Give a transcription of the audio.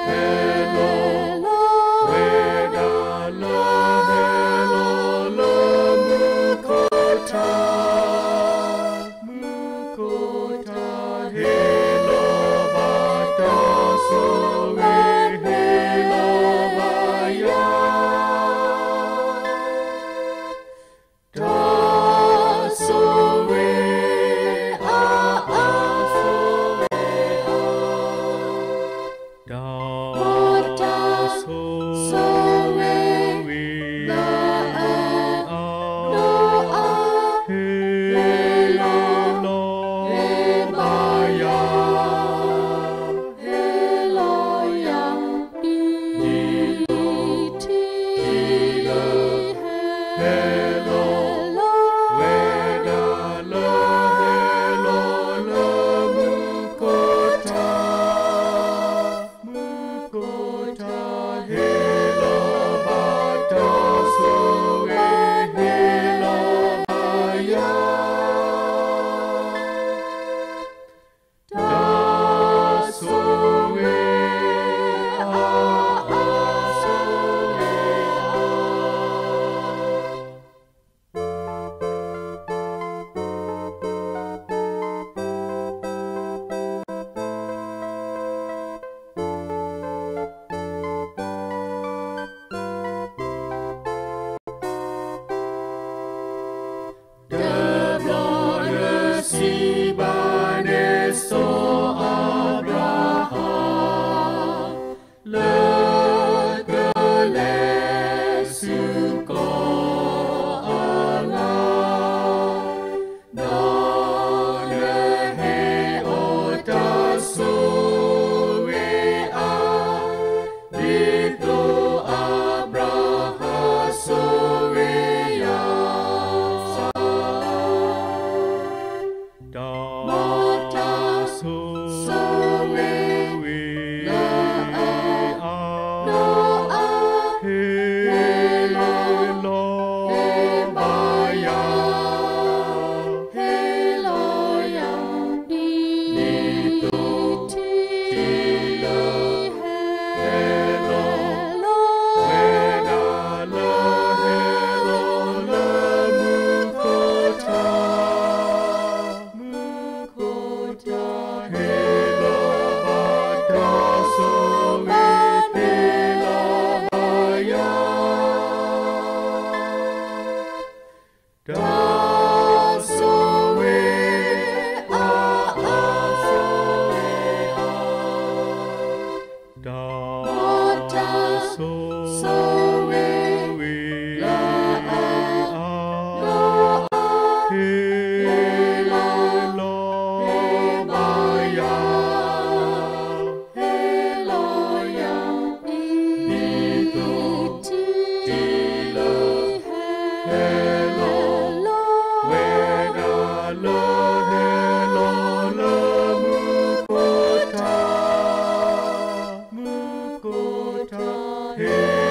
ဟဲလီၤဝဲဒၣ်လၢ ဟဲလီၤလၢမူခိၣ်ထး, မူခိၣ်ထးဟ့ၣ်လီၤဘၣ်တၢ်ဆိၣ်ဂ့ၤ ဟ့ၣ်လီၤဘၣ်ယၤ တၢ်ဆိၣ်ဂ့ၤအါအါ, တၢ်ဆိၣ်ဂ့ၤလၢအဒိၣ်အါ ဟ့ၣ်လီၤလၢ ဟ့ၣ်လီၤယၤ ဒ်ထံထံလၢ ဟဲလီၤဝဲဒၣ်လၢ ဟဲလီၤလၢမူခိၣ်ထး, မူခိၣ်ထးဟ့ၣ်လီၤဘၣ်တၢ်ဆိၣ်ဂ့ၤ ဟ့ၣ်လီၤဘၣ်ယၤ တၢ်ဆိၣ်ဂ့ၤအါအါ, ဆိၣ်ဂ့ၤအါအါ. တဘျီလၢစံးဘၣ်န့ၣ် စီၤအၤဘြၤဟၣ် လၢကလဲၤဆူကီၢ်အဂၤ, ဒီးနဟ့ၣ်အီၤတၢ်ဆိၣ်ဂ့ၤအါ, ဒ်သိးအၤဘြၤဟၣ်ဆိၣ်ဂ့ၤယၤ တၢ်ဆိၣ်ဂ့ၤအါ, ဟ့ၣ်လီၤဘၣ်ယၤ, ဟ့ၣ်လီၤယၤ ဒ်သိးထံလၢ ဟဲလီၤဝဲဒၣ်လၢ ဟဲလီၤလၢမူခိၣ်ထး, မူခိၣ်ထးဟ့ၣ်လီၤဘၣ်တၢ်ဆိၣ်ဂ့ၤ ဟ့ၣ်လီၤဘၣ်ယၤ တၢ်ဆိၣ်ဂ့ၤအါအါ, တၢ်ဆိၣ်ဂ့ၤအါ, ဟ့ၣ်လီၤဘၣ်ယၤ ဟ့ၣ်လီၤယၤ ဒ်သိးထံလၢ ဟဲလီၤဝဲဒၣ်လၢ ဟဲလီၤလၢမူခိၣ်ထး, မူခိၣ်ထးဟ့ၣ်